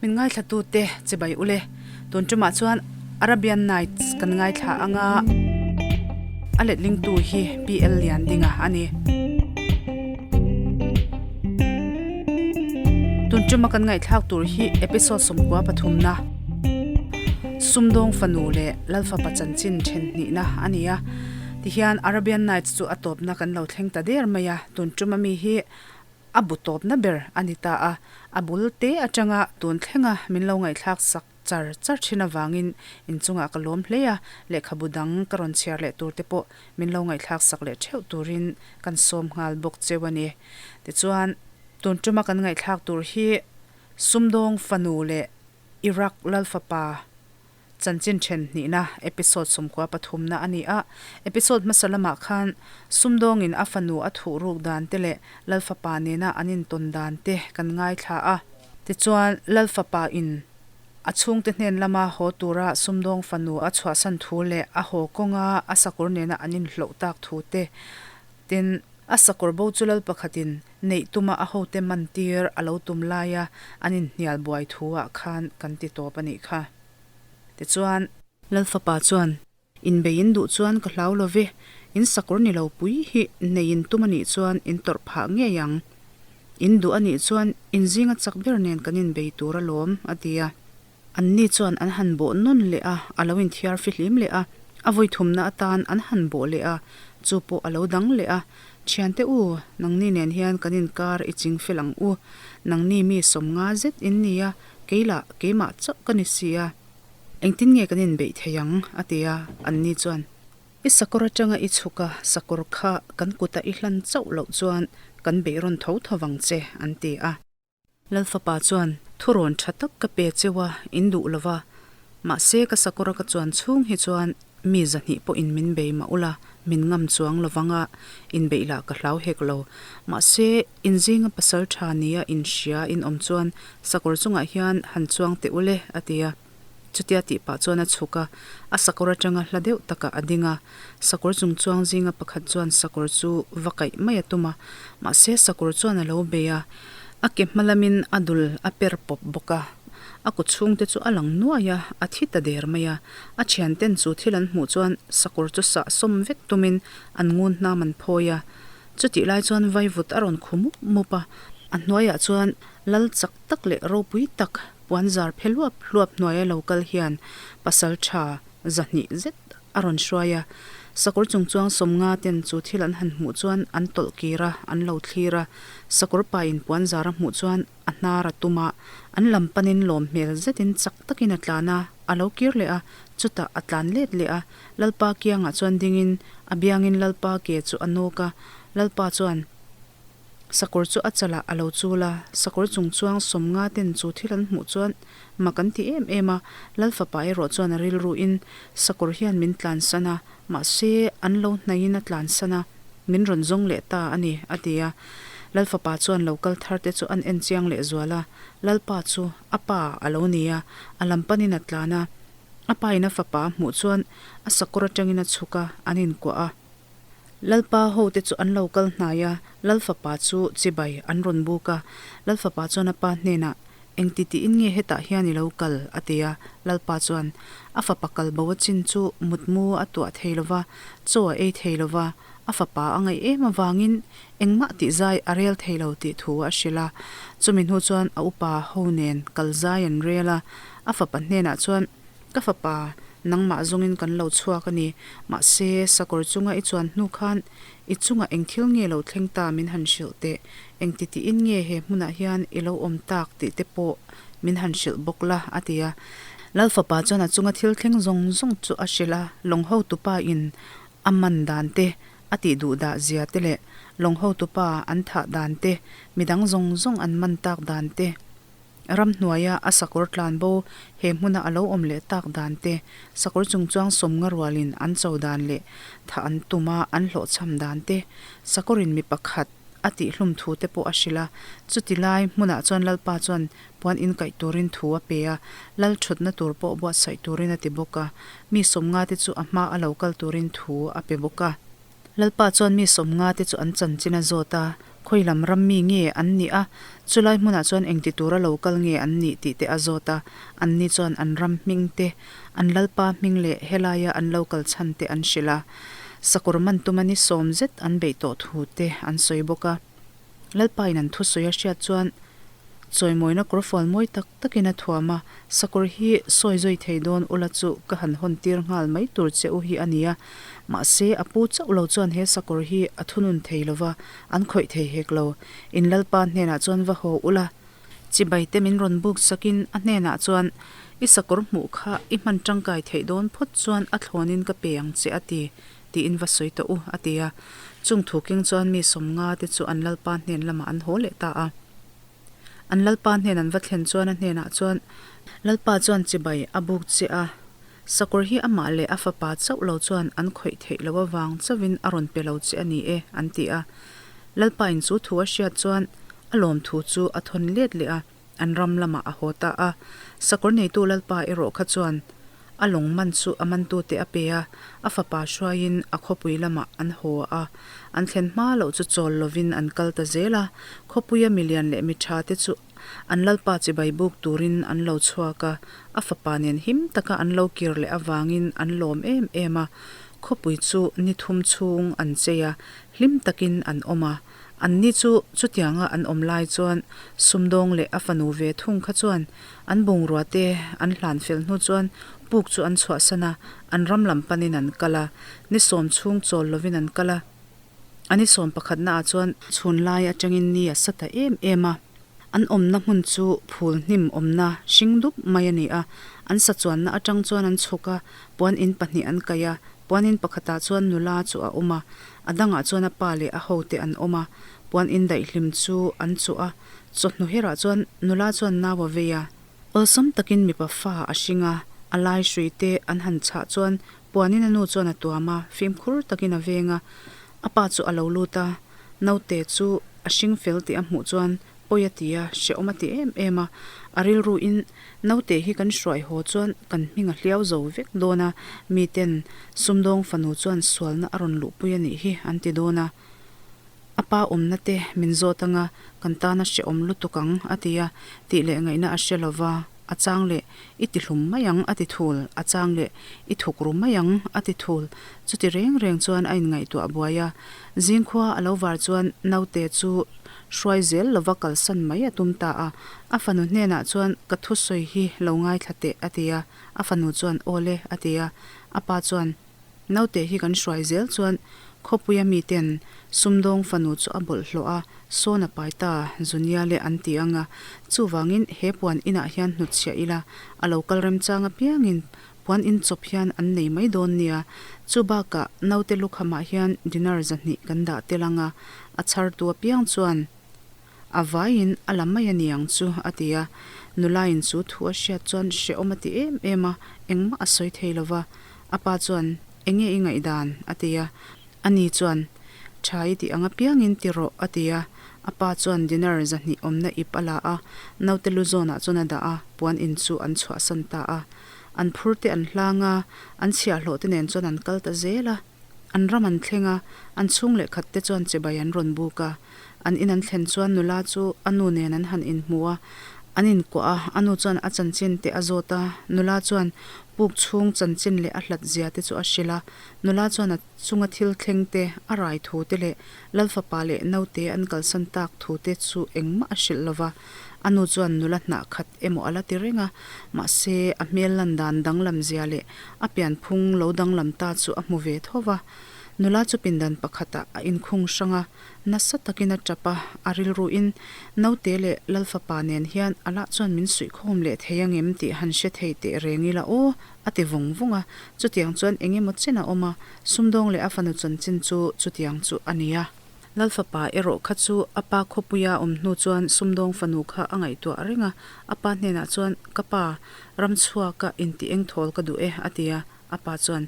Min ngaithlatute chibai ule. Tun tumah chuan Arabian Nights kan ngaithla anga a letlingtu hi PL Liandinga a ni. Tun tuma kan ngaihthlak tur hi episode 13 na Sumdawng fanu leh Lalfapa chanchin then hnihna a ni a. Tihian Arabian Nights chu a tawpna kan lo thleng ta der mai a, tun tuma mi hi a bu tawpna ber a ni ta a, a bul te atanga tun thlenga min lo ngaihthlak sak char char thin avangin inchungah ka lawm hle a, lehkhabu dang ka rawn chhiar leh tur te pawh min lo ngaihthlak sak leh theuh turin kan sawm nghal bawk cheu a ni. Tichuan, tun tuma kan ngaihthlak tur hi Sumdawng fanu leh Iraq Lalfapa Chanchin then hnihna, episode 13 na a ni a. Episode hmasa lamah khan sumdawngin a fanu a thuh ruk dan te leh Lalfapa nena an intawn dan te kan ngaithla a. Tichuan, Lalfapa in a chhungte hnen lama haw tura sumdawng fanu a chhuahsan thu leh a haw kawnga a sakawr nena an inhloh tak thu te, tin, a sakawr bo chu lal pakhatin neih tuma a hote mantir a lo tum laia an inhnial buai thu ah khan kan ti tawp a nih kha. Tichuan, Lalfapa chuan, Inbei in duh chuan ka hlau lo ve, in sakawr ni lo pui hi nei in tum a nih chuan in tawrh phah ngei ang. In duh a nih chuan in zinga chak ber nen kan inbei tur alawm, a ti a. Anni chuan an han bawh nawn leh a, a lo inthiar fihlim leh a, a vawi thumna atan an han bawh leh a, chu pawh a lo dang leh a, Thiante u, nangni nen hian kan inkar i ching fel ang u, nangni mi 50 zet in ni a, kei lah keimah chauh ka ni si a, engtin nge kan inbeih thei ang? a ti a, anni chuan, I sakawr atanga i chhuk a, sakawr kha kan kuta i hlan chauh loh chuan kan beih rawn tho tho vang che, an ti a. Lalfapa chuan, Thurawn tha tak ka pe cheu a, in duh lo va. Mahse, ka sakawra ka chuan chhung hi chuan mi 200 pawhin min bei mah ula, min ngam chuang lo vang a, inbeih lah ka hlau hek lo. Mahse, in zinga pasal tha nia inhria in awm chuan sakawr chungah hian han chuang teh ule, a ti a. Chutia tih pah chuan a chhuk a, a sakawr atanga hla deuh takah a ding a. Sakawr chung chuang zinga pakhat chuan sakawr chu va kaih mai a tum a, mahse sakawr chuan a lo bei a, a ke hma lamin a dul a per pawp bawk a. A kut chhungte chu a lang nuai a, a thi ta der mai a. A thianten chu thil an hmuh chuan sakawr chu sah sawm vek tumin an ngun hnam an phawi a. Chutih lai chuan vaivut a rawn khu mup mup a, a hnuaiah chuan lal chak tak leh ropui tak, Puan zar phe hluap hluap hnuaia lo kal hian pasal tha 200 zet a rawn hruai a. Sakawr chung chuang 50 ten chu thil an han hmuh chuan an tawlh kir a, an lo thlir a. Sakawr pain puan zar a hmuh chuan a hnar a tum a, an lam panin lawm hmel zetin chak takin a tlan a, a lo kir leh a, chutah a tlan let leh a. Lalpa kiangah chuan dingin a biangin Lalpa ke chu a nawk a, Lalpa chuan. Sakawr chu a chalah a lo chul a, sakawr chung chuang 50 ten chu thil an hmuh chuan mak an ti em em a, Lal fapa erawh chuan a rilruin sakawr hian min tlansan a, mahse an lo hnaihin a tlansan a, min rawn zawng leh ta a ni, a ti a. Lal fapa chuan lo kal thar te chu an en chiang leh zual a, Lalpa chu a pa a lo ni a, a lam panin a tlan a, a pa in a fapa a hmuh chuan a sakawr atangin a chhuk a, an inkuah a. Lalpa hote chu an lo kal hnai a, Lal fapa chu chibai an rawn buk a. Lal fapa chuan a pa hnenah, Engti tiin nge hetah hian i lo kal? a ti a. Lalpa chuan, A fapa kal bo a chin chu mutmu a tuah thei lo va, chaw a ei thei lo va, a fapa a ngaih em avangin engmah tih zai a rel thei lo tih thu a hrilh a. Chumi hnu chuan a upa ho nen kal zai an rel a, a fapa hnenah chuan, Ka fapa, nangmah zawngin kan lo chhuak a ni. Mahse, sakawr chunga i chuan hnu khan i chungah eng thil nge lo thleng ta min han hrilh teh. Engti tiin nge he hmunah hian i lo awm tak tih te pawh min han hrilh bawk la, a ti a. Lal fapa chuan a chunga thil thleng zawng zawng chu a hrilh a, lawng hotupa in a man dan te, a tih duh dah zia te leh lawng hotupa an thah dan te, midang zawng zawng an man tak dan te, Ramhnuaia a sakawr tlan bo he hmuna a lo awm leh tak dan te, sakawr chungchuang 50 rualin an cho dan leh thah an tum a an hlawhchham dan te, sakawrin mi pakhat a tihhlum thu te pawh a hrilh a. Chuti lai hmunah chuan Lalpa chuan puan inkaih turin thu a pe a, Lal thutna tur pawh buatsaih turin a ti bawk a, mi 50 te chu a hma a lo kal turin thu a pe bawk a. Lalpa chuan mi 50 te chu an chanchin a zawt a. Khawi lam ram mi nge an nih a, chulai hmunah chuan engti tura lo kal nge an nih tih te a zawt a, anni chuan an ram hming te, an lalpa hming leh helaia an lo kal chhan te an hrilh a. Sakawr man tuma ni sawm zet an beih tawh thu te an sawi bawk a. Lalpain an thusawi a hriat chuan chawimawina kawrfual mawi tak takin a thuam a, sakawr hi sawi zui thei dawn ula chu ka han hawn tir nghal mai tur che u hi a ni a, mahse a pu chauh lo chuan he sakawr hi a thunun thei lova, an khawih thei hek lo. In Lalpa hnenah chuan va haw ula, chibai te min rawn buk sakin a hnenah chuan i sakawr hmuh kha i hman tangkai theih dawn phawt chuan a thlawnin ka pe ang che a ti. Tiin va sawi tawh u, a ti a. Chung thu keng chuan mi sawmnga te chu an lalpa hnen lamah an haw leh ta a. An lalpa hnen an va thlen chuan a hnenah chuan, Lalpa chuan chibai a buk che a, sakawr hi amah leh a fapa chauh lo chuan an khawih theih loh avang chauhin a rawn pe lo che a ni e, an ti a. Lalpa in chu thu a hriat chuan a lawm thu chu a thawn let leh a. An ram lamah a haw ta a. Sakawr neitu Lalpa erawh kha chuan a lawng man chu a mantute a pe a, a fapa hruaiin a khawpui lamah an haw a. An thlen hma loh chu chawl lovin an kal ta zel a. Khawpuia milian leh mi tha te chu an Lalpa chibai buk turin an lo chhuak a, a fapa nen him taka an lo kir leh avangin an lawm em em a. Khawpui chu ni thum chhung an chei a, hlim takin an awm a. Anni chu chutianga an awm lai chuan sumdawng leh a fanu ve thung kha chuan an bungrua te an hlan fel hnu chuan puk chu an chhuahsan a, an ram lam panin an kal a, ni sawm chhung chawl lovin an kal a. A ni sawm pakhatna ah chuan chhun lai atangin ni a sa ta em em a, an awmna hmun chu phul hnim awmna hring dup mai a ni a, an sa chuanna atang chuan an chhuk a, puan in pahnih an kaih a, puan in pakhatah chuan nula chu a awm a, A dangah chuan a pa leh a hote an awm a, puan indaihhlim chu an chuh a, chawhnu herah chuan nula chuan nau a vei a. Awlsam takin mipa fa a hring a, a lai hrui te an han chhah chuan puanin a nu chuan a tuam a, fimkhur takin a veng a. A pa chu a lo lut a, naute chu a hring fel tih a hmuh chuan Pawi a ti a, hrehawm a ti em em a. A rilruin, Naute hi kan hruai haw chuan kan hming a hliau zo vek dawn a, miten sumdawng fanu chuan sualna a rawn luhpui a nih hi an ti dawn a. A pa awmna te min zawt anga kan tana hrehawm lutuk ang a ti a, tih leh ngaihna a hre lova, a chang leh i ti hlum mai ang a ti thul, a chang leh i thuk ru mai ang a ti thul. Chuti reng reng chuan a inngaihtuah buai a. Zingkhua a lo var chuan naute chu Hruai zel lova kalsan mai a tum ta a. A fanu hnenah chuan, Ka thusawi hi lo ngaithla teh, a ti a. A fanu chuan, Aw le, a ti a. A pa chuan, Naute hi kan hruai zel chuan khawpuia miten sumdawng fanu chu a bawlhhlawh a, sawn a pai ta, Zunia le an ti ang a. Chuvangin he puan inah hian hnutchhiah ila, a lo kal remchang apiangin puan in chawp hian an nei mai dawn nia. Chu bakah naute lukhamah hian dinar zahnih kan dah tel ang a, a chhartu apiang chuan a vaiin a la mai a niang chu a ti a. Nulain chu thu a hriat chuan hrehawm a ti em em a, engmah a sawi thei lo va. A pa chuan, Enge i ngaihdan? a ti a. Ani chuan, Tha i tih ang apiangin ti rawh, a ti a. A pa chuan dinar zahnih awmna ip a la a, naute lu zawnah chuan a dah a, puan in chu an chhuahsan ta a. An phur te an hlang a, an chhiahhlawh te nen chuan an kal ta zel a. An ram an thleng a, an chhung leh khat te chuan chibai an rawn buk a. An in an thlen chuan nula chu a nu nen an han inhmu a, an inkuah a, a nu chuan a chanchin te a zawt a, nula chuan puk chhung chanchin leh a hlat zia te chu a hrilh a. Nula chuan a chunga thil thleng te, a rai thu te leh Lal fapa leh naute an kalsan tak thu te chu engmah a hrilh lova. A nu chuan nula hnah khat emaw a la ti reng a, mahse a hmel lan dan danglam zia leh a pianphung lo danglam ta chu a hmu ve tho va. Nula chu pindan pakhatah a inkhung hrang a, nasa takin a tap a, a rilruin naute leh Lal fapa nen hian a lah chuan min suihkhawm leh thei angem tih han hre thei teh reng ila aw, a ti vung vung a. Chutiang chuan eng emaw chen a awm a, sumdawng leh a fanu chanchin chu chutiang chu a ni a. Lal fapa erawh kha chu a pa khawpuia awm hnu chuan sumdawng fanu kha a ngaihtuah reng a, a pa hnenah chuan, Ka pa, ram chhuaka inti eng thawl ka duh e, a ti a. A pa chuan,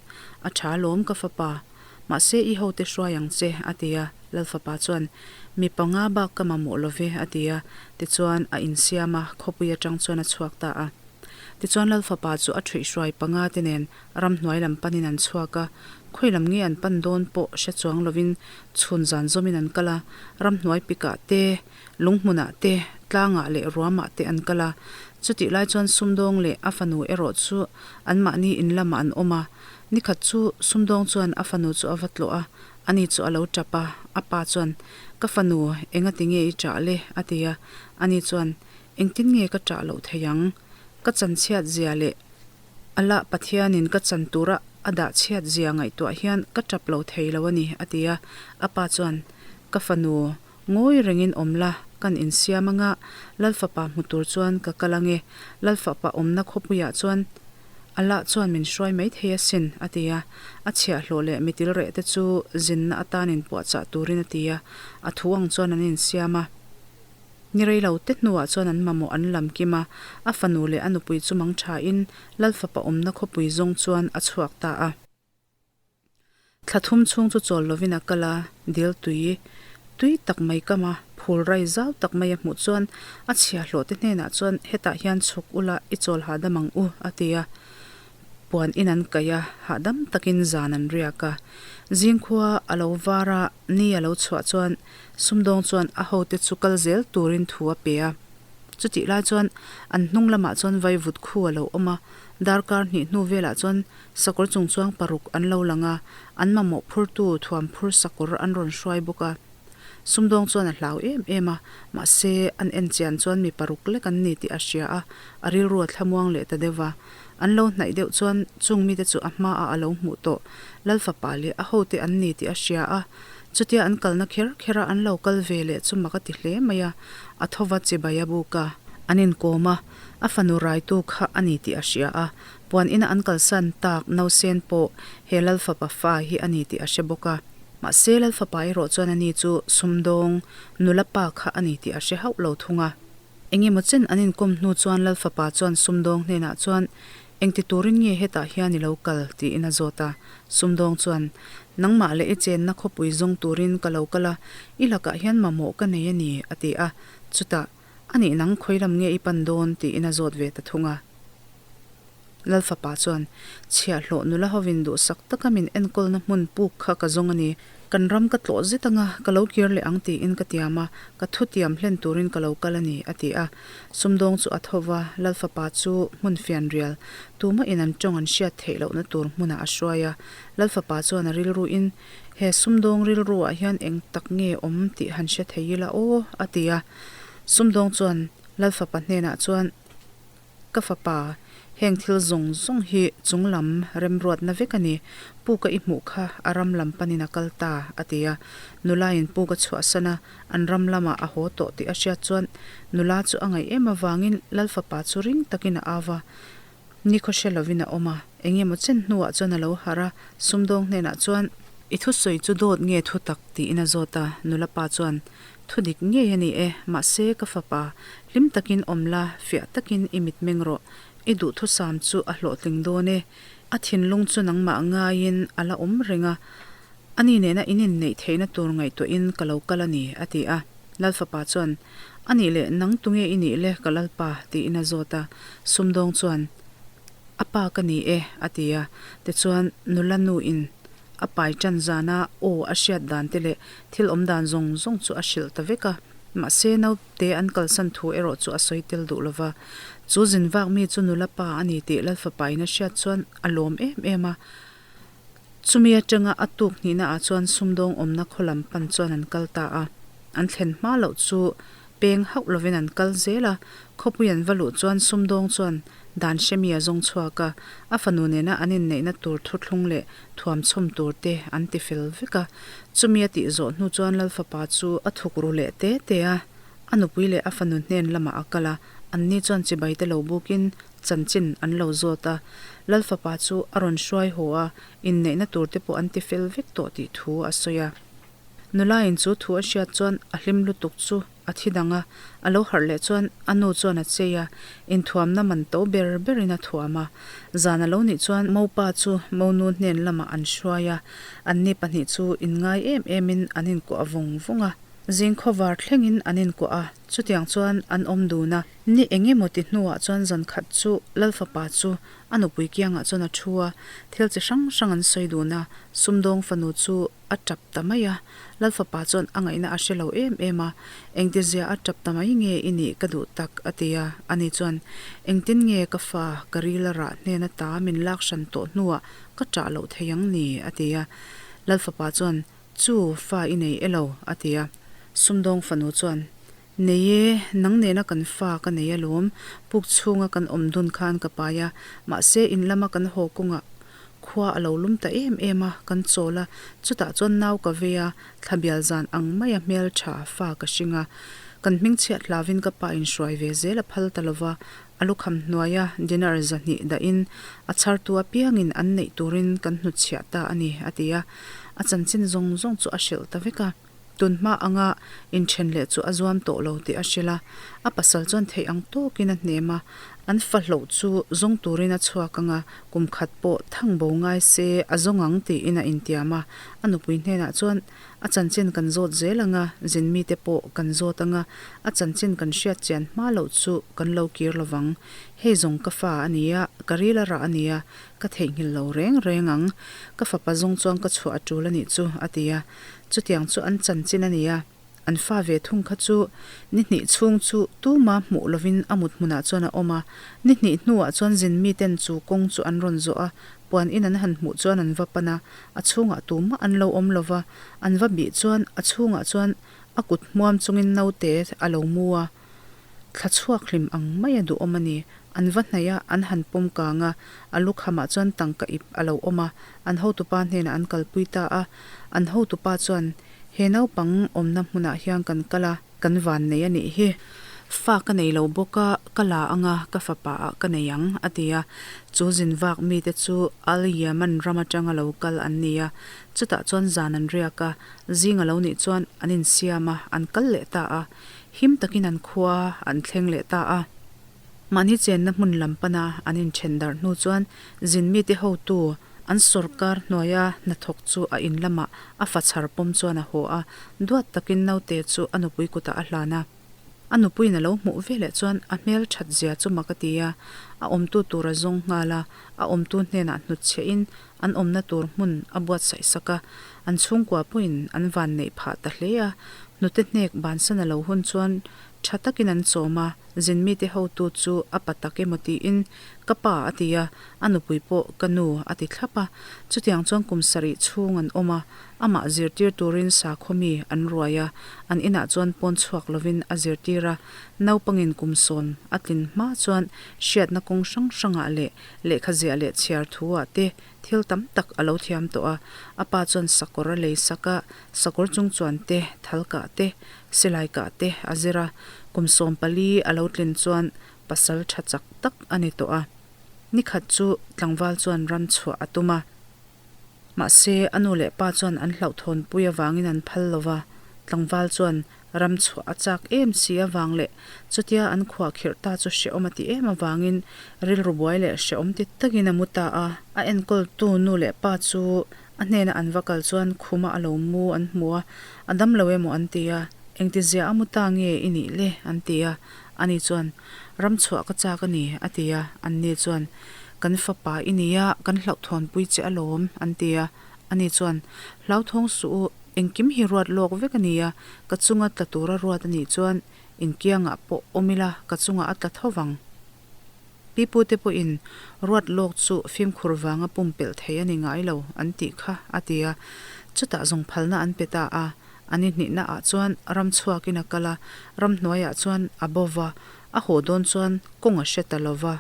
A tha alawm ka fapa, mahse i hote hruai ang che, a ti a. Lal fapa chuan, Mi panga bak ka mamawh lo ve, a ti a. Tichuan a insiam a, khawpui atang chuan a chhuak ta a. Tichuan Lal Fapa chu a ṭhuihhruai panga te nen ramhnuai lam panin an chhuak a, khawi lam nge an pan dawn pawh hre chuang lovin chhun zan zawmin an kal a, ramhnuai pikah te, lunghmunah te, tlangah leh ruamah te an kal a. Chutih lai chuan sumdawng leh a fanu erawh chu anmahni in lamah an awm a, nikhat chu sumdawng chuan a fanu chu a va tlawh a, ani chu a lo tap a, a pa chuan, Ka fanu, engati nge i ṭah le? a ti a, ani chuan, Engtin nge ka ṭah loh theih ang? Ka chanchhiat zia leh Allah Pathianin ka chan tura a dah chhiat zia ngaihtuah hian ka ṭap lo thei lo a ni, a ti a. A pa chuan, Ka fanu, ngawi rengin awm la, kan insiam anga Lalfapa hmu tur chuan ka kal ange. Lalfapa awmna khawpuiah chuan Allah chuan min hruai mai thei asin, a ti a. A chhiahhlawh leh mitil reh te chu zinna atan inpuahchah turin a ti a. A thu ang chuan an insiam a. Ni rei lo te hnuah chuan an mamawh an lam kim a, a fanu leh a nupui chu mang thain Lal fapa awmna khawpui zawng chuan a chhuak ta a. Thla thum chhung chu chawl lovin a kal a, dil tui tui tak mai kam a, phul rai zau tak mai a hmuh chuan a chhiahhlawh te hnenah chuan hetah hian chhuk ula i chawl hahdam ang u a ti a. Puan in an kaih a, hahdam takin zan an riak a. Zingkhua a lo var a, ni a lo chhuah chuan sumdawng chuan a hote chu kal zel turin thu a pe a. Chutih lai chuan an hnung lamah chuan vaivut khu a lo awm a, darkar hnih hnu velah chuan sakawr chungchuang paruk an lo lang a, an mamawh phurtu thuam phur sakawr an rawn hruai bawk a. Sumdawng chuan a hlau em em a, mahse an en chian chuan mi paruk lek an ni tih a hria a, a rilru a thlamuang leh ta deuh va. An lo hnaih deuh chuan chung mite chu a hmaah a lo hmuh tawh, Lal fapa leh a hote an ni tih a hria a. Chutia an kalna kher kher a an lo kal ve leh chu mak a ti hle mai a, a tho va chibai a buk a. An inkawm a, a fanu raitu kha a ni tih a hria a, puan ina an kalsan tak nausen pawh he Lal fapa fa hi a ni tih a hre bawk a. Mahse Lal fapa erawh chuan ani chu sumdawng nula pa kha a ni tih a hre hauh lo thung a. Engemaw chen an inkawm hnu chuan Lal fapa chuan sumdawng hnenah chuan, Engti turin nge hetah hian i lo kal? tiin a zawt a. Sumdawng chuan, Nangmah leh i chenna khawpui zawng turin ka lo kal a, i lakah hian mamawh ka nei a ni, a ti a. Chutah, Anih nang khawi lam nge i pan dawn? tiin a zawt ve ta thung a. Lal fapa chuan, Chhiahhlawh nula hovin duhsak taka min enkawlna hmun puk kha ka zawng a ni. Kan ram ka tlawh zet anga, ka lo kir leh ang tiin ka tiam a, ka thu tiam hlen turin ka lo kal a ni, a ti a. Sumdawng chu a tho va, Lal fapa chu hmun fianrial, tumahin an tawng an hriat theih lohna tur hmunah a hruai a. Lal fapa chuan a rilruin, He sumdawng rilruah hian eng tak nge awm tih han hre thei ila aw, a ti a. Sumdawng chuan Lal fapa hnenah chuan, Ka fapa, heng thil zawng zawng hi chung lam remruatna vek a ni. Puka i hmuh kha a ram lam panin a kal ta, a ti a. Nulain puk a chhuahsan a, an ram lamah a haw tawh tih a hriat chuan nula chu a ngaih em avangin Lal fapa chu ring takin a au a. Nikhaw hre lovin a awm a, eng emaw chen hnuah chuan a lo harh a, sumdawng hnenah chuan, I thusawi chu dawt nge thu tak? tiin a zawt a, nula pa chuan, Thu dik ngei a ni e, mahse ka fapa, hlim takin awm la, fiah takin i mitmeng rawh, i duhthusam chu a hlawhtling dawn e, a thinlung chu nangmah ngaiin a la awm reng a, ani nena in inneih theihna tur ngaihtuahin ka lo kal a ni, a ti a. Lal fapa chuan, A nih leh, nang tunge i nih le ka lalpa? tiin a zawt a. Sumdawng chuan, A pa ka ni e, a ti a. Tichuan, nula nuin a pai tan zana aw a hriat dan te leh thil awm dan zawng zawng chu a hrilh ta vek a. Mahse, naute an kalsan thu erawh chu a sawi tel duh lo va. Chu zin vak mi chu nula pa a ni tih Lal fapain a hriat chuan a lawm em em a. Chumi atanga a tuk hnihna ah chuan sumdawng awmna khaw lam pan chuan an kal ta a, an thlen hma loh chu peng hauh lovin an kal zel a, khawpui an va luh chuan sumdawng chuan dan hremi a zawng chhuak a, a fanu nena an inneihna tur thuthlung leh thuam chhawm tur te an ti fel vek a, chumi a tih zawh hnu chuan Lal fapa chu a thuk ru leh te te a, a nupui leh a fanu hnen lamah a kal a, anni chuan chibai te lo bukin chanchin an lo zawt a, Lal fapa chu a rawn hruai haw a, inneihna tur te pawh an ti fel vek tawh tih thu a sawi a. Nulain chu thu a hriat chuan a hlim lutuk chu a thi dang a, a lo harh leh chuan a nu chuan a chei a, inthuamna man to ber berin a thuam a. Zan a lo nih chuan Mopa chu Monu hnen lamah an hruai a, anni pahnih chu inngai em emin an inkuah vawng vawng a. Zing khawvar thlengin an inkuah a, chutiang chuan an awm dun a. Ni eng emaw ti hnuah chuan zan khat chu Lal fapa chu a nupui kiangah chuan a thu a, thil chi hrang hrang an sawi dun a, sumdawng fanu chu a tap ta mai a. Lal fapa chuan a ngaihna a hre lo em em a, Engtizia a tap ta mai nge i nih ka duh tak? a ti a. Ani chuan, Engtin nge ka fa ka ril a rah hnen ata min lak hran tawh hnuah ka ṭah loh thei ang ni? a ti a. Lal fapa chuan, Chu, fa i nei elo? a ti a. Sumdawng fanu chuan, Nei e, nang nena kan fa ka nei alawm, puk chhunga kan awm dun khan ka pai a, mahse in lama kan haw kawngah khua a lo lum ta em em a, kan chawl a, chutah chuan nau ka vei a, thla bial zan ang maia hmeltha fa ka hring a. Kan hmingchhiat hlavin ka pa inhruai ve zel a phal ta lova, a lukham hnuaia dinar zahnih dahin a chhartu apiangin an neih turin kan hnutchhiah ta a ni, a ti a. A chanchin zawng zawng chu a hrilh ta vek a. Tunhma anga inthen leh chu a zuam tawh lo tih a hrilh a, a pasal chuan theih ang tawkin a hnem a, an fa hloh chu zawng turin a chhuak ang a, kum khat pawh thang bo ngai se a zawng ang tiin a intiam a, a nupui hnenah chuan a chanchin kan zawt zel ang a, zin mite pawh kan zawt ang a, a chanchin kan hriat chian hma loh chu kan lo kir lovang, hei zawng ka fa a nia, ka ril a rah a nia, ka theihnghilh lo reng reng ang, ka fapa zawng chuan ka chhuah a tul a nih chu, a ti a. Chutiang chu an chanchin a ni a, an fa ve thung kha chu ni hnih chhung chu tuma hmuh lovin a mut hmunah chuan a awm a. Ni hnih hnuah chuan zin miten chu kawng chu an rawn zawh a, puan in an han hmuh chuan an va pan a, a chhungah tumah an lo awm lova, an va bih chuan a chhungah chuan a kut hmuam chungin naute a lo mu a. Thla chhuak hlim ang mai a duhawm a ni. An va hnaih a, an han pawm kang a, a lukhamah chuan tangka ip a lo awm a, an hotupa hnenah an kalpui ta a. An hotupa chuan, He naupang awmna hmunah hian kan kal a, kan van nei a nih hi. Fa ka nei lo bawk a, ka la ang a, ka fapa ah ka nei ang, a ti a. Chu zin vak mite chu Al Yaman ram atanga lo kal an ni a, chutah chuan zan an riak a, zing a lo nih chuan an insiam a, an kal leh ta a. Him takin an khua an thleng leh ta a. Mahni chenna hmun lam pana an inthen darh hnu chuan zin mite hotu an sawrkar hnuaia hnathawk chu a in lamah a fa chhar pawm chuan a haw a, duat takin naute chu a nupui kutah a hlan a. A nupuiin a lo hmuh veleh chuan a hmel that zia chu mak a ti a, a awmtu tur a zawng nghal a, a awmtu hnenah hnutchhiahin an awmna tur hmun a buatsaih sak a, an chhungkua pawhin an van neih phah ta hle a, hnute hnek bansan a lo hun chuan tha takin an chawm a, zin mite hotu chu a pa tak emaw tiin ka pa a ti a, a nupui pawh ka nu a ti thlap a, chutiang chuan kum sarih chhung an awm a, amah zirtir turin sakhaw mi an ruai a, an inah chuan pawn chhuak lovin a zirtir a, naupangin kum sawn a tlin hma chuan hriatna kawng hrang hrangah leh Lehkha ziah leh chhiar thu-ah te thil tam tak a lo thiam tawh a, a pa chuan sakawr a lei sak a, sakawr chung chuan te, thal kah te, silai kah te a zir a, kum 14 a lo tlin chuan pasal tha chak tak a ni tawh a. Nikhat chu tlangval chuan ram chhuah a tum a. Mahse, a nu leh pa chuan an hlauhthawnpui avangin an phal lo va, tlangval chuan ram chhuah a chak em si avang leh chutia an khuah khirh ta chu hrehawm a ti em avangin rilru buai leh hrehawm ti takin a mu ta a. A enkawltu nu leh pa chu a hnena an va kal chuan khuma a lo mu an hmu a, a dam lo emaw an ti a, engtizia a mu ta nge i nih le? an ti a, ani chuan ram chhuah ka chak a ni a ti a, anni chuan Kan fapa i nia, kan hlauhthawnpui che alawm, an ti a. Ani chuan, Hlauthawng suh u, engkim hi ruat lawk vek a nia, ka chunga tla tura ruat a nih chuan inkiangah pawh awm ila ka chungah a tla tho vang. Pipute pawhin ruat lawk chu fimkhur vanga pumpelh thei a ni ngai lo, an tih kha, a ti a. Chutah zawng phalna an pe ta a. A ni hnihnaah chuan ram chhuakin a kal a, ramhnuaiah chuan a bo va, A haw dawn chuan kawng a hre ta lo va,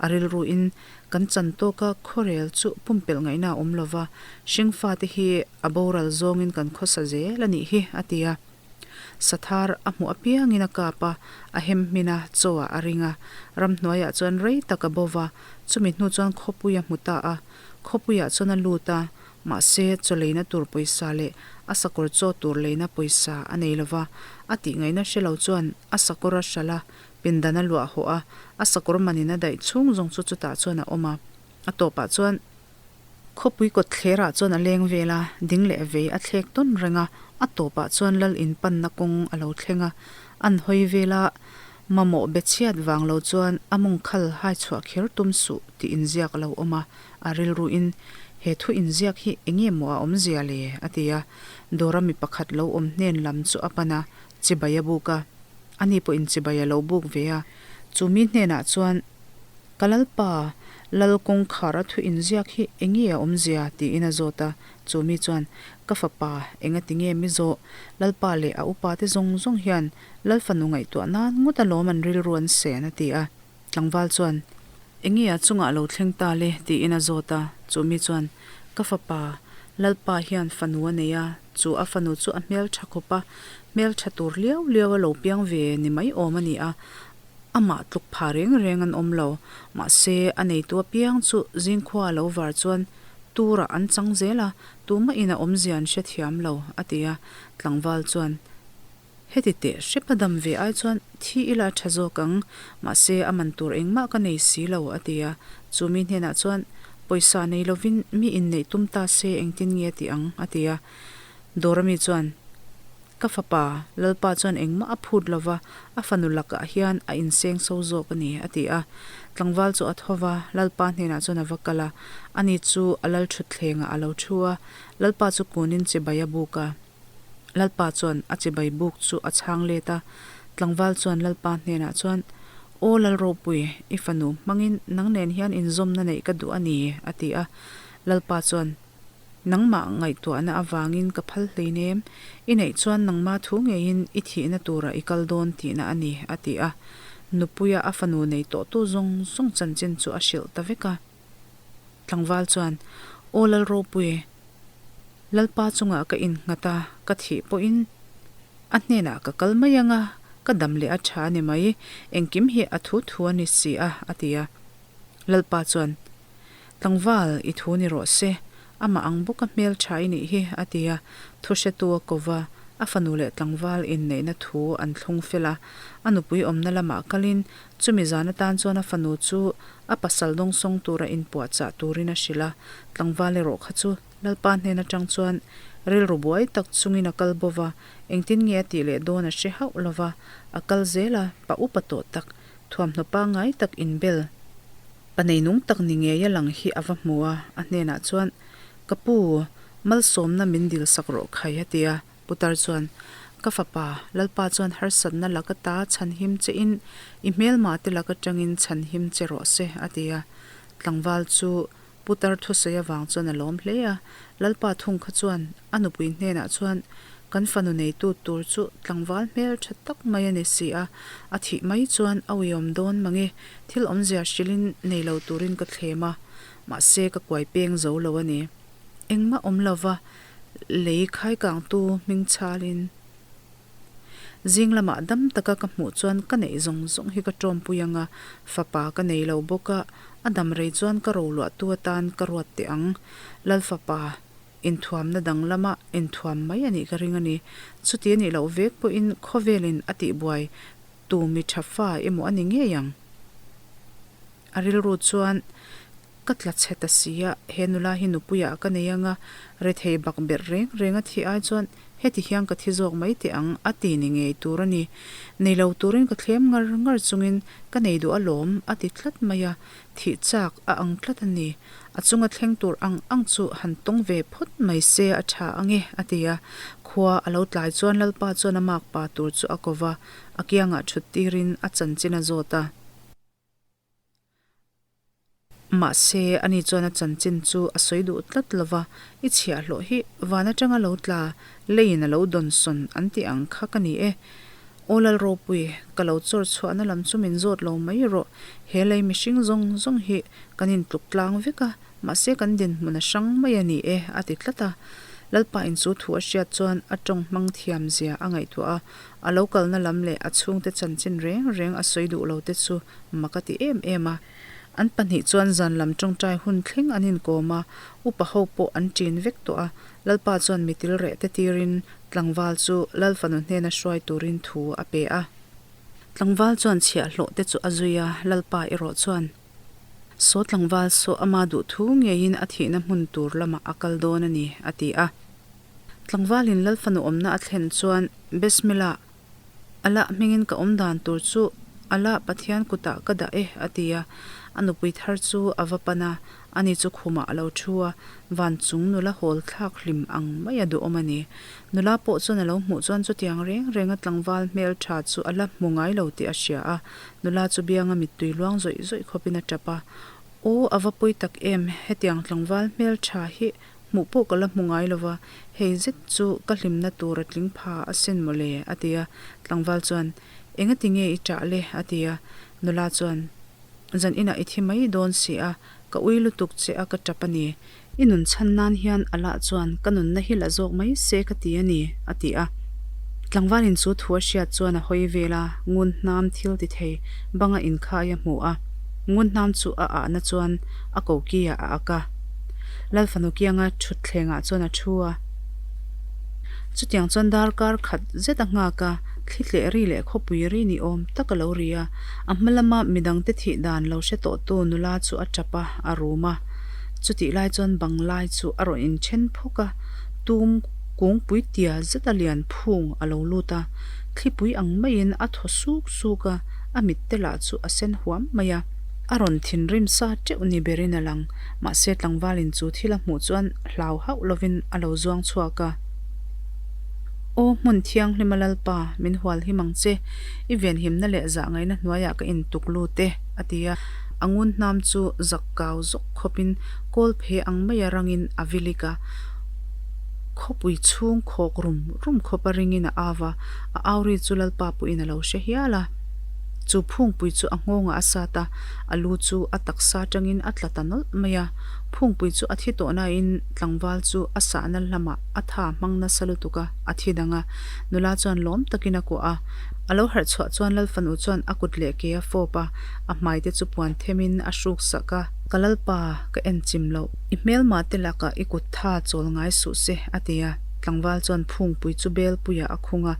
a rilruin kan chan tawka khuarel chu pumpelh ngaihna a awm lo va, hringfate hi a boral zawngin kan khawsa zel a nih hi, a ti a. Sathar a hmuh apiangin a kap a, a hem hmin a, chaw ah a ring a. Ramhnuaiah chuan rei tak a bo va, chumi hnu chuan khawpui a hmu ta a. Khawpuiah chuan a lut a, mahse chaw leina tur pawisa leh a sakawr chaw tur leina pawisa a nei lo va, a tih ngaihna hre lo chuan a sakawr a hralh a, pindan a luah hawh a, a sakawr manin a daih chhung zawng chu chutah chuan a awm a. A tawpah chuan. Khawpui kawtthlerah chuan a leng vel a, ding leh vei a thlek tawn reng a, a tawpah chuan lal inpanna kawng a lo thleng a, an hawi vel a, mamawh be chhiat vang lo chuan a mawng khal hai chhuah kher tum suh tih inziak a lo awm a, a rilruin he thu inziak hi eng nge maw a awmzia le? a ti a, dawra mi pakhat lo awm hnen lam chu a pan a, chibai a buk a, ani pawhin chibai a lo buk ve a, chu mi hnenah chuan Ka Lalpa, Lal kawngkhar a thu inziak hi eng nge a awmzia? tiin a zawt a, chu mi chuan Ka fapa, engati nge mi zawh? Lalpa leh a upa te zawng zawng hian Lal fanu ngaihtuah nan ngawt alawm an rilru an sen a ti a. Tlangval chuan, Eng nge a chungah lo thleng ta le? tiin a zawt a, chu mi chuan, Ka fapa, Lalpa hian fanu a nei a, chu a fanu chu a hmeltha khawp a, hmeltha tur liau liau a lo piang ve ni mai awm a ni a, amah tluk pha reng reng an awm lo. Mahse, a neitu apiang chu zingkhua a lo var chuan turah an chang zel a, tumahin a awmzia an hrethiam lo, a ti a, tlangval chuan, Heti teh hrep a dam ve ai chuan thi ila a tha zawk ang, mahse a man tur engmah ka nei si lo, a ti a. Chu mi hnenah chuan, Pawisa nei lovin mi inneih tum ta se engtin nge a ti ang? a ti a. Dawra mi chuan, Ka fapa, Lalpa chuan engmah a phut lo va, a fanu lakah hian a inseng so zawk a ni, a ti a. Tlangval chu a tho va, Lalpa hnenah chuan a va kal a. Ani chu a lalthutthlengah a lo thu a, Lalpa chu kunin chibai a buk a. Lalpa chuan a chibai buk chu a chhang let a, tlangval chuan Lalpa hnenah chuan, Aw Lalropui, i fanu hmangin nang nen hian inzawmna neih ka duh a ni, a ti a. Lalpa chuan, Nangmah ngaihtuahna avangin ka phal hleinem, i neih chuan nangma thu ngeiin i thihna turah i kal dawn tihna a ni, a ti a. Nupuia a fanu nei tawhtu zawng zawng chanchin chu a hrilh ta vek a. Tlangval chuan, Aw Lalropui, Lalpa chungah ka innghat a, ka thih pawhin a hnenah ka kal mai ang a, ka dam leh a tha a ni mai, engkim hi a thu thu a ni si a, a ti a. Lalpa chuan, Tlangval, i thu ni rawh se, amah ang bawka hmel tha i nih hi, a ti a. Thuhretu a ko va, a fanu leh tlangval inneihna thu an thlung fel a, a nupui awmna lamah kalin chumi zan atan chuan a fanu chu a pasal dawngsawng tura inpuahchah turin a hrilh a, tlangval erawh kha chu Lalpa hnen atang chuan rilru buai tak chungin a kal bo va, engtin nge a tih leh dawn a hre hauh lo va, a kal zel a, pa upa tawh tak, thuamhnaw pangngai tak inbel, pa neinung tak ni ngei a lang hi a va hmu a, a hnenah chuan, Ka pu, malsawmna min dil sak rawh khai a ti a, Putar chuan, Ka fapa, Lalpa chuan harsatna laka ta chhanhim che in, i hmelma te laka tangin chhanhim che rawh se, a ti a. Tlangval chu Putar thusawi avang chuan a lawm hle a. Lalpa thung kha chuan a nupui hnenah chuan, Kan fanu neitu tur chu tlangval hmel tha tak mai a ni si a, a thih mai chuan a uiawm dawn mange, thil awmzia hrilhin nei lo turin ka thlem a, mahse ka kuai peng zo lo a ni. Engmah awm lova lei khaikangtu hming chhalin zing lamah dam taka ka hmuh chuan ka neih zawng zawng hi ka tawmpui ang a, fapa ka nei lo bawk a, a dam rei chuan ka roluahtu atan ka ruat teh ang. Lal fapa inthuamna dang lama inthuam mai a nih ka ring a ni. Chuti a nih loh vek pawhin khawvelin a tihbuai tu mi tha fa emaw a ni ngei ang. A rilru chuan Ka tla chhe ta si a, he nula hi nupuiah ka nei ang a, rethei bak berh reng reng a thih ai chuan heti hian ka thi zawk mai teh ang a ti ni ngei tur a ni. Nei lo turin ka thlem ngar ngar chungin ka nei duh alawm a ti tlat mai a, thih chak a ang tlat a ni. A chunga thleng tur ang ang chu han tawng ve phawt mai se a tha ang e a ti a. Khua a lo tlai chuan Lalpa chuan a makpa tur chu a ko va, a kiangah thut tirin a chanchin a zawt a. Mahse, ani chuan a chanchin chu a sawi duh tlat lo va, I chhiahhlawh hi van atanga lo tla, leiin a lo dawnsawn an tih ang kha ka ni e. Aw Lalropui, ka lo chawr chhuahna lam chu min zawt lo mai rawh, he lei mihring zawng zawng hi kan intluk tlang vek a, mahse kan dinhmun a hrang mai a ni e, a ti tlat a. Lalpa in chu thu a hriat chuan a tawng hmang thiam zia a ngaihtuah a, a lo kalna lam leh a chhungte chanchin reng reng a sawi duh lo te chu mak a ti em em a. An pahnih chuan zan lam tawngtai hun thleng an inkawm a, upa ho pawh an ṭin vek tawh a. Lalpa chuan mitil reh te tirin tlangval chu Lal fanu hnena hruai turin thu a pe a. Tlangval chuan chhiahhlawh te chu a zui a, Lalpa erawh chuan. Saw tlangval saw ama duh thu ngeiin a thihna hmun tur lamah a kal dawn a ni, a ti a. Tlangvalin Lal fanu awmna a thlen chuan Besmila, Allah hmingin ka awm dan tur chu Allah Pathian kutah ka dah e, a ti a. A nupui thar chu a va pan a, ani chu khumah a lo thu a, van chung nula hawl thlak hlim ang mai a duhawm a ni. Nula pawh chuan a lo hmuh chuan chutiang reng renga tlangval hmel tha chu a la hmu ngai lo tih a hria a, nula chu bianga mittui luang zawih zawih khawpin a tap a. Aw, a va pawi tak em, hetiang tlangval hmel tha hi Hmuh pawh ka la hmu ngai lo va, hei zet chu ka hlimna tur a tling pha asin mawle, a ti a. Tlangval chuan, Engati nge i ṭah le? a ti a. Nula chuan, Zan inah i thi mai dawn si a, ka ui lutuk che a ka ṭap a ni. I nun chhan nan hian Allah chuan ka nunna hi la zawk mai se ka ti a ni, a ti a. Tlangvalin chu thu a hriat chuan a hawi vel a, ngun hnam thil ti thei banga inkhai a hmu a. Ngun hnam chu a ahna chuan a koki-ah a ak a. Lalfanu kianga thutthlengah chuan a thu a. Chutiang chuan darkar khat zet a nghak a, thli tleh ri leh khawpui ri ni awm tak a lo ri a. A hma lama midangte thih dan lo hre tawhtu nula chu a tap a, a rum a. Chutih lai chuan bang lai chu a rawn inthen phawk a, tum kungpui tia zet a lian phung a lo lut a. Thlipui ang maiin a thaw suk suk a, a mitte lah chu a sen huam mai a. A rawn thinrim sa teuh ni berin a lang. Mahse tlangvalin chu thil a hmuh chuan hlau hauh lovin a lo zuang chhuak a. Aw hmun thianghlima Lalpa, min hual him ang che, i venhimna leh zahngaihna hnuaiah ka intuk lut e, a ti a. A ngun hnam chu zak kau zawk khawpin kawl phe ang maia rangin a vilik a. Khawpui chhung khawk rum rum khawpa ringin a au a, a au ri chu Lalpa pawhin a lo hre hial a. Chu phungpui chu a nghawngah a sat a, A lu chu a taksa atangin a tla ta nawlh mai a, phungpui chu a thi tawh nain tlangval chu a sahna lamah a tha hmang nasa lutuk a, a thi dang a. Nula chuan lawm takin a kuah a. A lo harh chhuah chuan Lalfanu chuan a kut leh ke a fawp a, a hmai te chu puan themin a hruk sak a. Ka Lalpa, ka en chim loh. I hmelma te lakah i kut tha chawl ngai suh se, a ti a. Tlangval chuan phungpui chu belpuiah a khung a,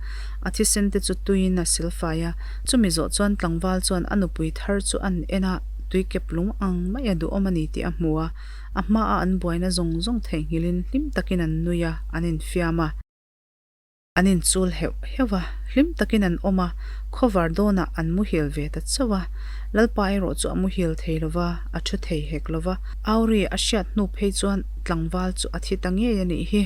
a thisen te chu tuiin a silfai a. Chumi zawh chuan tlangval chuan a nupui thar chu an en a, tuikep lung ang mai a duhawm a ni tih a hmu a, a hmaa an buaina zawng zawng theihnghilhin hlim takin an nui a, an infiam a. An inchul heuh heuh a, hlim takin an awm a, khawvar dawnah an muhil ve ta chauh a. Lalpa erawh chu a muhil thei lo va, a thu thei hek lo va. Auri a hriat hnu phei chuan tlangval chu a thi ta ngei a nih hi,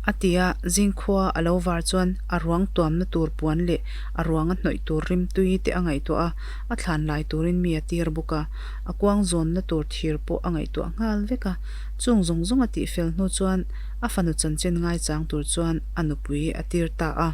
a ti a, zingkhua a lo var chuan a ruang tuamna tur puan leh A ruang a hnawih tur rimtui te a ngaihtuah a, a thlan lai turin mi a tir bawk a, a kuang zawnna tur thir pawh a ngaihtuah nghal vek a. Chung zawng zawng a tihfel hnu chuan a fanu chanchin ngaichang tur chuan a nupui a tir ta a.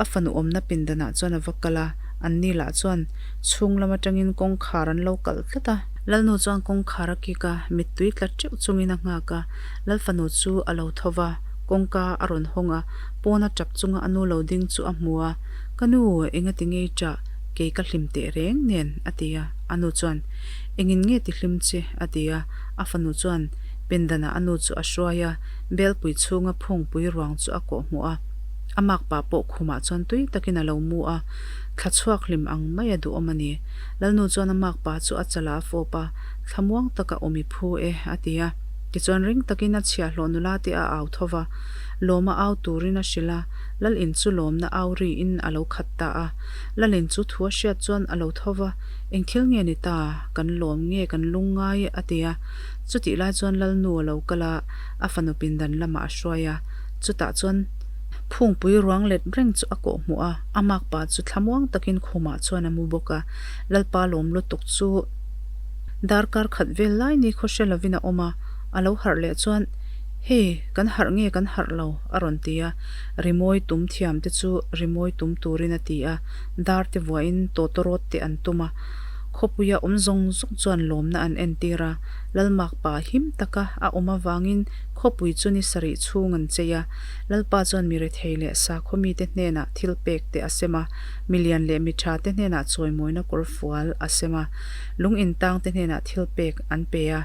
A fanu awmna pindanah chuan a va kal a, anni lah chuan chhung lam atangin kawngkhar an lo kalh tlat a. Lalnu chuan kawngkhar a kik a, mittui tla teuh chungin a nghak a, Lalfanu chu a lo tho va, kawngka a rawn hawng a, Pawna tap chunga a nu lo ding chu a hmu a, Ka nu, engati nge i ṭah? Kei ka hlim teh reng nen, a ti a. A nu chuan, Engin nge ti hlim che? a ti a. A fanu chuan pindanah a nu chu a hruai a, belpui chhunga phungpui ruang chu a kawh hmuh a. A makpa pawh khumah chuan tui takin a lo mu a, thla chhuak hlim ang mai a duhawm a ni. Lalnu chuan a makpa chu a chalah a fawp a, Thlamuang taka awm i phu e, a ti a. Tichuan ring takin a chhiahhlawh nula te a au tho va. Lawma au turin a hrilh a, Lalin chu lawmna au riin a lo khat ta a. Lalin chu thu a hriat chuan a lo tho va, Eng thil nge ni ta? Kan lawm nge kan lung ngai? a ti a. Chutih lai chuan Lalnu a lo kal a, a fanu pindan lamah a hruai a. Chutah chuan phungpui ruang let reng chu a kawh hmuh a, a makpa chu thlamuang takin khumah chuan a mu bawk a. Lalpa lawm lutuk chu darkar khat vel lai ni khaw hre lovin a awm a, a lo harh leh chuan, Hei, kan harh nge kan harh lo? a rawn ti a. Rimawi tum thiam te chu rimawi tum turin a ti a, dar te vuahin tawtawrawt te an tum a. Khawpuia awm zawng zawng chuan lawmna an entir a, Lalmakpa him taka a awm avangin khawpui chu ni sarih chhung an chei a. Lalpa chuan mi rethei leh sakhaw mite hnenah thil pek te a sem a, milian leh mi tha te hnenah chawimawina kawr fual a sem a, lung intang te hnenah thil pek an pe a.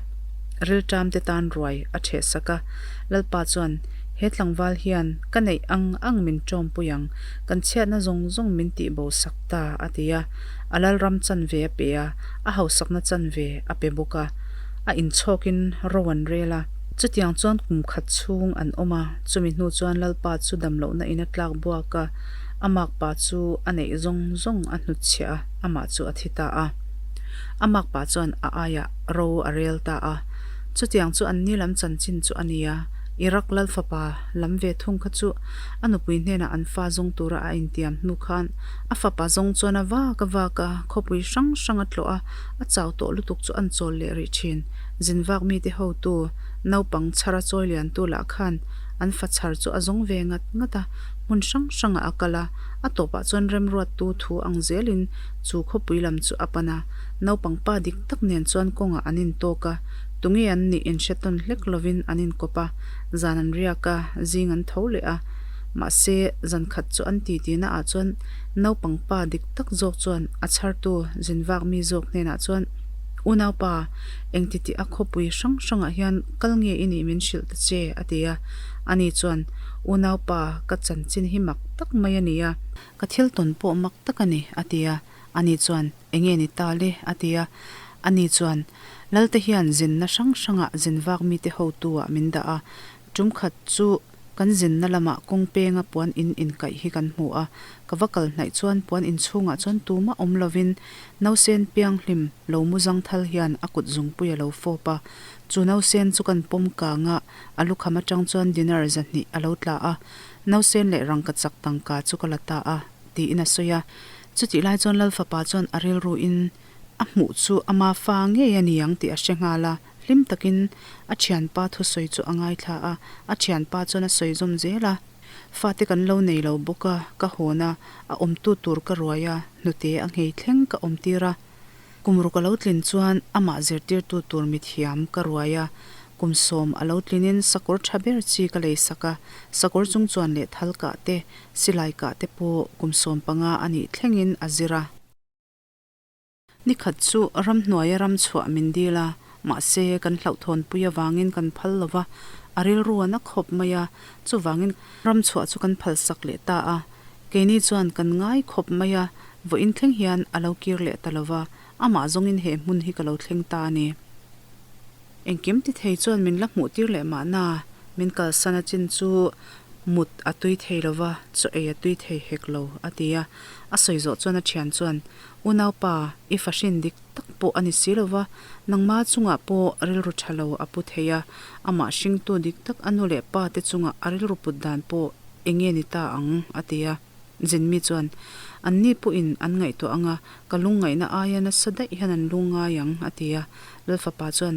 Rilṭam te tan ruai a ṭheh sak a, Lalpa chuan, He tlangval hian ka neih ang ang min ṭawmpui ang, kan chhiatna zawng zawng min tihbo sak ta, a ti a. A lalram chanve a pe a, a hausakna chanve a pe bawk a. A inchhawkin ro an rel a. Chutiang chuan kum khat chhung an awm a, chumi hnu chuan Lalpa chu damlohna in a tlak buak a, a makpa chu a neih zawng zawng a hnutchhiah a, amah chu a thi ta a. A makpa chuan a aiah ro a rel ta a. Chutiang chu anni lam chanchin chu a ni a, Iraq lal fapa lam ve thung kha chu a nupui hnenah an fa zawng tura a intiam hnu khan a fapa zawng chuan a vak a vak a, khawpui hrang hrang a tlawh a, a chau tawh lutuk chu an chawl leh rih thin. Zin vak mite hotu, naupang chhara chawi liantu lah khan an fa chhar chu a zawng ve ngat ngat a, hmun hrang hrangah a kal a, a tawpah chuan remruattu thu ang zelin chu khawpui lam chu a pan a, naupang pa dik tak nen chuan kawngah an intawk a, tunge an nih inhre tawn hlek lovin an inkawp a, zan an riak a, zing an tho leh a, mahse zan khat chu an titi naah chuan naupang pa dik tak zawk chuan a chhartu zin vak mi zawk hnenah chuan, Unaupa, engti tih a khawpui hrang hrangah hian kal nge i nih min hrilh ta che? a ti a. Ani chuan, Unaupa, ka chanchin hi mak tak mai a ni a. Ka thil tawn pawh mak tak a ni, a ti a. Ani chuan, Enge ni ta le? a ti a. Ani chuan, Lalte hian zinna hrang hrangah zin vak mite hotu-ah min dah a. Tum khat chu kan zinna lamah kawng penga puan in inkaih hi kan hmu a. Ka va kal hnaih chuan puan inchhungah chuan tumah awm lovin nausen pianghlim lo mu zangthal hian a kut zungpui a lo fawp a. Chu nausen chu kan pawm kang a, a lukham atang chuan dinar 200 a lo tla a. Nausen leh rangkachak tangka chu ka la ta a, tiin a sawi a. Chutih lai chuan Lal fapa chuan a rilruin a hmuh chu ama fa ngei a ni ang tih a hre nghal a. Hlim takin a thianpa thusawi chu a ngaithla a, a thianpa chuan a sawi zawm zel a. Fate kan lo nei lo bawk a, ka hawn a, a awmtu tur ka ruai a, hnute a nghei thleng ka awm tir a. Kum ruk a lo tlin chuan amah zirtirtu tur mithiam ka ruai a, kum 10 a lo tlinin sakawr tha ber chi ka lei sak a, sakawr chung chuan leh thal kah te, silai kah te pawh kum 15 a nih thlengin a zir a. Ni khat chu ramhnuaia ram chhuah min dil a, mahse kan hlauhthawnpui avangin kan phal lo va, a rilru a na khawp mai a, chuvangin ram chhuah chu kan phalsak leh ta a. Keini chuan kan ngai khawp mai a, vawiin thleng hian a lo kir leh ta lo va, amah zawngin he hmun hi ka lo thleng ta a ni. Engkim ti thei chuan min la hmuh tir leh mahna, min kalsan a chin chu mut a tui thei lo va, chaw ei a tui thei hek lo, a ti a. A sawi zawh chuan a thian chuan, Unaupa, i fahrin dik tak pawh a ni si lo va, nangma chungah pawh rilru tha lo a pu thei a, amah hringtu dik tak a nu leh pa te chungah a rilru put dan pawh eng nge ni ta ang? a ti a. Zinmi chuan, Anni pawhin an ngaihtuah ang a, ka lungngaihna aia nasa daih hian an lungngai ang, a ti a. Lalfapa chuan,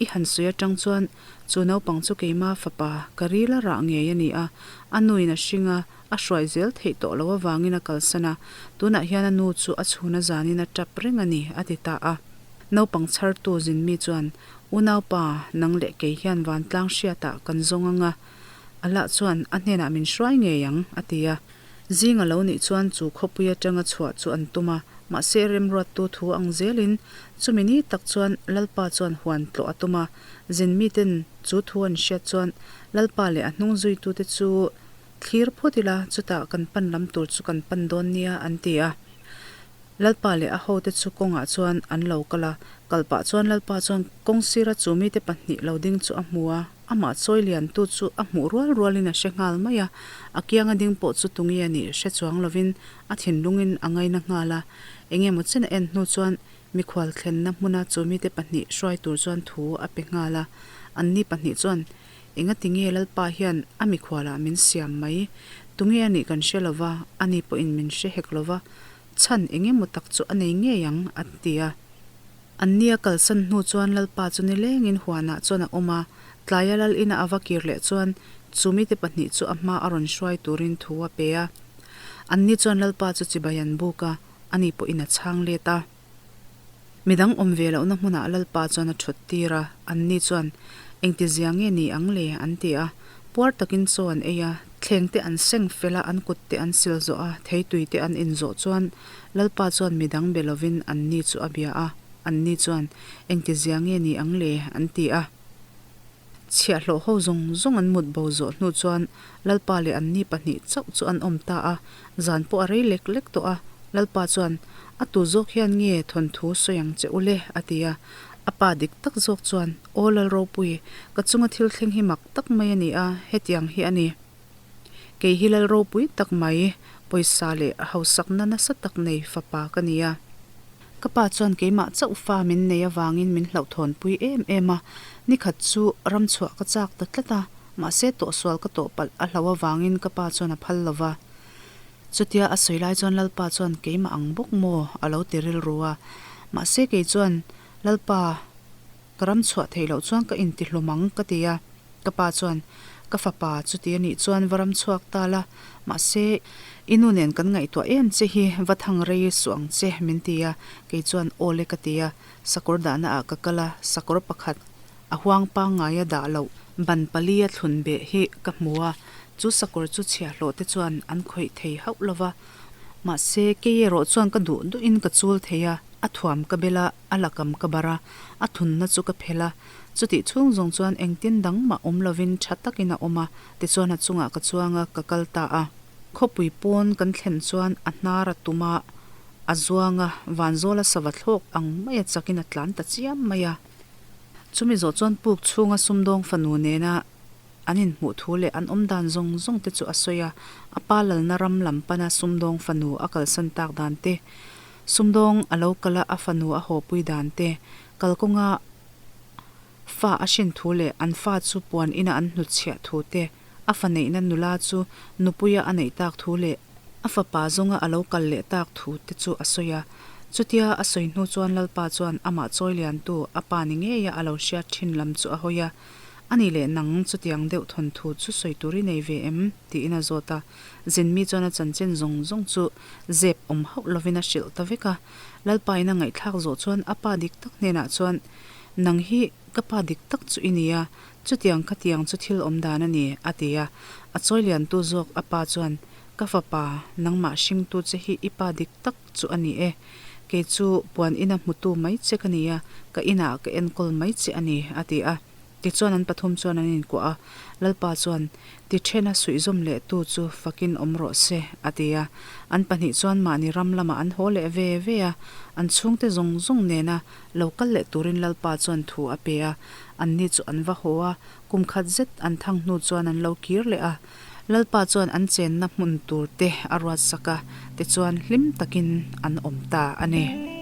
I han sawi atang chuan chu naupang chu keima fapa ka ril a rah ngei a ni a, a nuin a hring a, a hruai zel theih tawh loh avangin a kalsan a, tunah hian a nu chu a chhuna zanin a tap reng a ni, a ti ta a. Naupang chhartu zinmi chuan, Unaupa, nang leh kei hian vantlang hriatah kan zawng ang a, Allah chuan a hnenah min hruai ngei ang, a ti a. Zing a lo nih chuan chu khawpui atanga chhuah chu an tum a, mahse remruattu thu ang zelin chumi ni tak chuan Lalpa chuan huan tlawh a tum a. Zin miten chu thu an hriat chuan Lalpa leh a hnung zuitute chu thlir phawt ila, chutah kan pan lam tur chu kan pan dawn nia, an ti a. Lalpa leh a hote chu kawngah chuan an lo kal a, kal pah chuan Lalpa chuan kawng sira chu mite pahnih lo ding chu a hmu a, amah chawi liantu chu a hmuh rual rualin a hre nghal mai a, a kianga ding pawh chu tunge a nih hre chuang lovin a thinlungin a ngaina nghal a, eng emaw chen a en hnu chuan mikhual thlenna hmuna chu mite pahnih hruai tur chuan thu a pe nghal a, anni pahnih chuan Engati nge Lalpa hian a mikhualah min siam mai? Tunge a nih kan hre lo va, ani pawhin min hre hek lo va, chhan eng emaw tak chu a nei ngei ang, a ti a. Anni a kalsan hnu chuan Lalpa chu nilengin huanah chuan a awm a, tlaia Lal ina a va kir leh chuan chu mite pahnih chu a hma a rawn hruai turin thu a pe a. Anni chuan Lalpa chu chibai an buk a, ani pawhin a chhang let a. Midang awm ve lohna hmunah Lalpa chuan a thut tir a, anni chuan, Engtizia nge ni ang le? an ti a. Puar takin chaw an ei a, thleng te an seng fel a, an kut te an sil zawh a, theitui te an in zawh chuan Lalpa chuan midang be lovin anni chu a bia a, anni chuan, Engtizia nge ni ang le? an ti a. Chhiahhlawh ho zawng zawng an mut bo zawh hnu chuan Lalpa leh anni pahnih chauh chu an awm ta a, zan pawh a rei lek lek tawh a. Lalpa chuan, A tu zawk hian nge thawnthu sawi ang che u le? a ti a. A pa dik tak zawk chuan, Aw Lalropui, ka chunga thil thleng hi mak tak mai a ni a, hetiang hi a ni. Kei hi Lalropui tak mai, pawisa leh hausakna nasa tak nei fapa ka ni a. Ka pa chuan keimah chauh fa min nei avangin min hlauhthawnpui em em a, nikhat chu ramchhuah ka chak ta tlat a, mahse tawhsual ka tawh palh a hlauh avangin ka pa chuan a phal lo va. Chutia a sawi lai chuan Lalpa chuan keimah ang bawk maw a lo ti rilru a, mahse kei chuan Lalpa ka ram chhuah theih loh chuan ka intihlum ang ka ti a, ka pa chuan ka fapa chuti a nih chuan va ram chhuak ta la, mahse i nu nen kan ngaihtuah em che hi va thang rei suh ang che min ti a, kei chuan aw le ka ti a, sakawr dahna ah ka kal a, sakawr pakhat A huang pangngaia dah loh ban palia thlun beh hi ka hmu a, chu sakawr chu chhiahhlawh te chuan an khawih thei hauh lo va. Mahse, kei erawh chuan ka duh duhin ka chul thei a, a thuam ka bel a, a lakam ka barh a, a thunna chu ka phelh a. Chutih chhung zawng chuan engtin dang mah awm lovin tha takin a awm a, tichuan a chungah ka chuang a, ka kal ta a. Khawpui pawn kan thlen chuan a hnar a tum a, a zuang a, vanzawla sava thlawk ang maia chakin a tlan ta chiam mai a. Chumi zawh chuan puk chhunga sumdawng fanu nena an inhmuh thu leh an awm dan zawng zawng te chu a sawi a, a pa lalna ram lam pana sumdawng fanu a kalsan tak dan te, sumdawng a lo kal a a fanu a hawpui dan te, kalkawnga fa a hrin thu leh an fa chu puan ina an hnutchhiah thu te, a fa neihna nula chu nupuia a neih tak thu leh a fapa zawnga a lo kal leh tak thu te chu a sawi a. Chutia a sawi hnu chuan Lalpa chuan amah chawi liantu a pa ni ngeia a lo hriat thin lam chu a hawi a, Ani leh nang chutiang deuh thawnthu chu sawi tur i nei ve em? tiin a zawt a. Zinmi chuan a chanchin zawng zawng chu zep awm hauh lovin a hrilh ta vek a. Lalpa in a ngaihthlak zawh chuan a pa dik tak hnenah chuan, Nang hi ka pa dik tak chu i ni a, Chutiang khatiang chu thil awm dan a ni, a ti a. A chawi liantu zawk a pa chuan, Ka fapa, nangmah hringtu che hi i pa dik tak chu a ni e. Kei chu puan ina hmutu mai che ka ni a, ka inah ka enkawl mai che a ni, a ti a. Tichuan an pathum chuan an inkuah a, Lalpa chuan, Ti thena suihzawm lehtu chu fakin awm rawh se, a ti a. An pahnih chuan mahni ram lamah an haw leh ve ve a, an chhungte zawng zawng nena lo kal leh turin Lalpa chuan thu a pe a. Anni chu an va haw a, kum khat zet an thang hnu chuan an lo kir leh a. Lalpa chuan an chenna hmun tur te a ruat sak a, tichuan hlim takin an awm ta a ni.